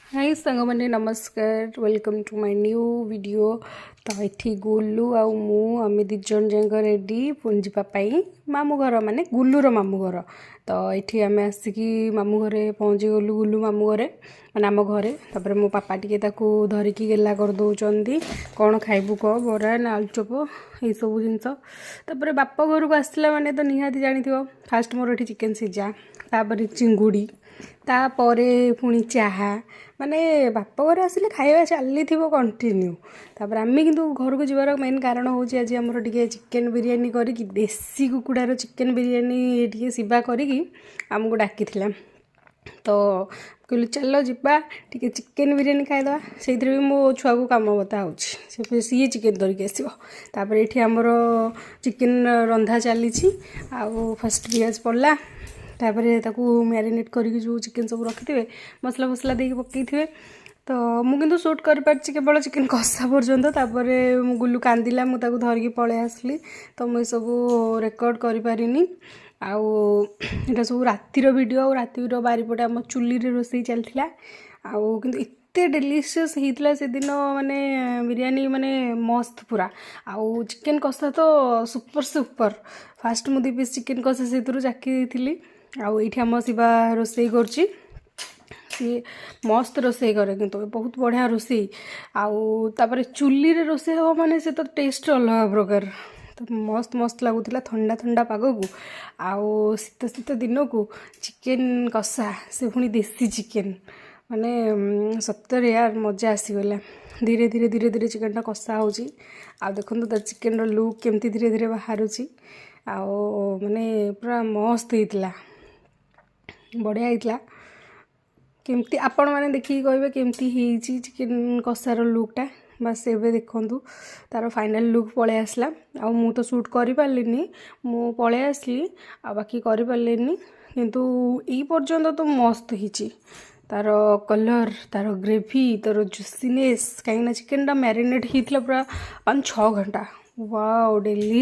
High ସାଙ୍ଗମାନେ, ନମସ୍କାର। Welcome to my new video. ତ ଏଠି ଗୁଲୁ ଆଉ ମୁଁ, ଆମେ 2 ଜଣ ଯାକ ରେଡ଼ି ପୁଣି ଯିବା ପାଇଁ ମାମୁଁ ଘର, ମାନେ ଗୁଲୁର ମାମୁଁ ଘର। ତ ଏଠି ଆମେ ଆସିକି ମାମୁଁ ଘରେ ପହଞ୍ଚିଗଲୁ, ଗୁଲୁ ମାମୁଁ ଘରେ, ମାନେ ଆମ ଘରେ। ତାପରେ ମୋ ପାପା ଟିକେ ତାକୁ ଧରିକି ଗେଲା କରିଦେଉଛନ୍ତି। କ'ଣ ଖାଇବୁ କହ, ବରା ନା ଆଳୁଚପ, ଏଇସବୁ ଜିନିଷ। ତାପରେ ବାପ ଘରକୁ ଆସିଲା ମାନେ ତ ନିହାତି ଜାଣିଥିବ, ଫାଷ୍ଟ ମୋର ଏଠି ଚିକେନ୍ ସିଝା, ତାପରେ ଚିଙ୍ଗୁଡ଼ି, ତାପରେ ପୁଣି ଚାହା। ମାନେ ବାପ ଘରେ ଆସିଲେ ଖାଇବା ଚାଲିଥିବ କଣ୍ଟିନ୍ୟୁ। ତାପରେ ଆମେ କିନ୍ତୁ ଘରକୁ ଯିବାର ମେନ୍ କାରଣ ହେଉଛି, ଆଜି ଆମର ଟିକେ ଚିକେନ୍ ବିରିୟାନୀ କରିକି, ଦେଶୀ କୁକୁଡ଼ାର ଚିକେନ୍ ବିରିୟାନୀ ଟିକେ ଶିବା କରିକି ଆମକୁ ଡାକିଥିଲା। ତ କହିଲୁ, ଚାଲ ଯିବା, ଟିକେ ଚିକେନ୍ ବିରିୟାନୀ ଖାଇଦେବା। ସେଇଥିରେ ବି ମୋ ଛୁଆକୁ କାମ ବତା ହେଉଛି, ସେ ସିଏ ଚିକେନ୍ ଧରିକି ଆସିବ। ତାପରେ ଏଠି ଆମର ଚିକେନ୍ ରନ୍ଧା ଚାଲିଛି। ଆଉ ଫାଷ୍ଟ ପିଆଜ ପଡ଼ିଲା, ତାପରେ ତାକୁ ମ୍ୟାରିନେଟ୍ କରିକି ଯେଉଁ ଚିକେନ୍ ସବୁ ରଖିଥିବେ, ମସଲା ଫସଲା ଦେଇକି ପକାଇଥିବେ। ତ ମୁଁ କିନ୍ତୁ ସୁଟ୍ କରିପାରିଛି କେବଳ ଚିକେନ୍ କଷା ପର୍ଯ୍ୟନ୍ତ। ତାପରେ ମୁଁ ଗୁଲୁ କାନ୍ଦିଲା, ମୁଁ ତାକୁ ଧରିକି ପଳେଇ ଆସିଲି। ତ ମୁଁ ଏସବୁ ରେକର୍ଡ଼ କରିପାରିନି। ଆଉ ଏଇଟା ସବୁ ରାତିର ଭିଡ଼ିଓ। ଆଉ ରାତିର ବାରିପଟେ ଆମ ଚୁଲିରେ ରୋଷେଇ ଚାଲିଥିଲା। ଆଉ କିନ୍ତୁ ଏତେ ଡେଲିସିୟସ୍ ହେଇଥିଲା ସେଦିନ, ମାନେ ବିରିୟାନୀ ମାନେ ମସ୍ତ ପୁରା। ଆଉ ଚିକେନ୍ କଷା ତ ସୁପର ସୁପର। ଫାଷ୍ଟ ମୁଁ 2 ପିସ୍ ଚିକେନ୍ କଷା ସେଇଥିରୁ ଚାଖି ଦେଇଥିଲି। ଆଉ ଏଇଠି ଆମ ଶିବା ରୋଷେଇ କରୁଛି। ସିଏ ମସ୍ତ ରୋଷେଇ କରେ କିନ୍ତୁ, ବହୁତ ବଢ଼ିଆ ରୋଷେଇ। ଆଉ ତାପରେ ଚୁଲିରେ ରୋଷେଇ ହେବ ମାନେ ସେ ତ ଟେଷ୍ଟ ଅଲଗା ପ୍ରକାର। ତ ମସ୍ତ ମସ୍ତ ଲାଗୁଥିଲା ଥଣ୍ଡା ଥଣ୍ଡା ପାଗକୁ ଆଉ ଶୀତ ଶୀତ ଦିନକୁ ଚିକେନ୍ କଷା, ସେ ପୁଣି ଦେଶୀ ଚିକେନ୍, ମାନେ ସତରେ ୟାର ମଜା ଆସିଗଲା। ଧୀରେ ଧୀରେ ଧୀରେ ଧୀରେ ଚିକେନ୍ଟା କଷା ହେଉଛି। ଆଉ ଦେଖନ୍ତୁ, ତା ଚିକେନ୍ର ଲୁକ୍ କେମିତି ଧୀରେ ଧୀରେ ବାହାରୁଛି। ଆଉ ମାନେ ପୁରା ମସ୍ତ ହେଇଥିଲା, ବଢ଼ିଆ ହେଇଥିଲା। କେମିତି ଆପଣମାନେ ଦେଖିକି କହିବେ କେମିତି ହେଇଛି ଚିକେନ୍ କଷାର ଲୁକ୍ଟା। ବାସ୍, ଏବେ ଦେଖନ୍ତୁ, ତାର ଫାଇନାଲ୍ ଲୁକ୍ ପଳେଇ ଆସିଲା। ଆଉ ମୁଁ ତ ସୁଟ୍ କରିପାରିଲିନି, ମୁଁ ପଳେଇ ଆସିଲି, ଆଉ ବାକି କରିପାରିଲିନି। କିନ୍ତୁ ଏଇ ପର୍ଯ୍ୟନ୍ତ ତ ମସ୍ତ ହେଇଛି। ତାର କଲର୍, ତାର ଗ୍ରେଭି, ତାର ଜୁସିନେସ୍, କାହିଁକିନା ଚିକେନ୍ଟା ମ୍ୟାରିନେଟ୍ ହେଇଥିଲା ପୁରା 5-6 ଘଣ୍ଟା। Wow, daily.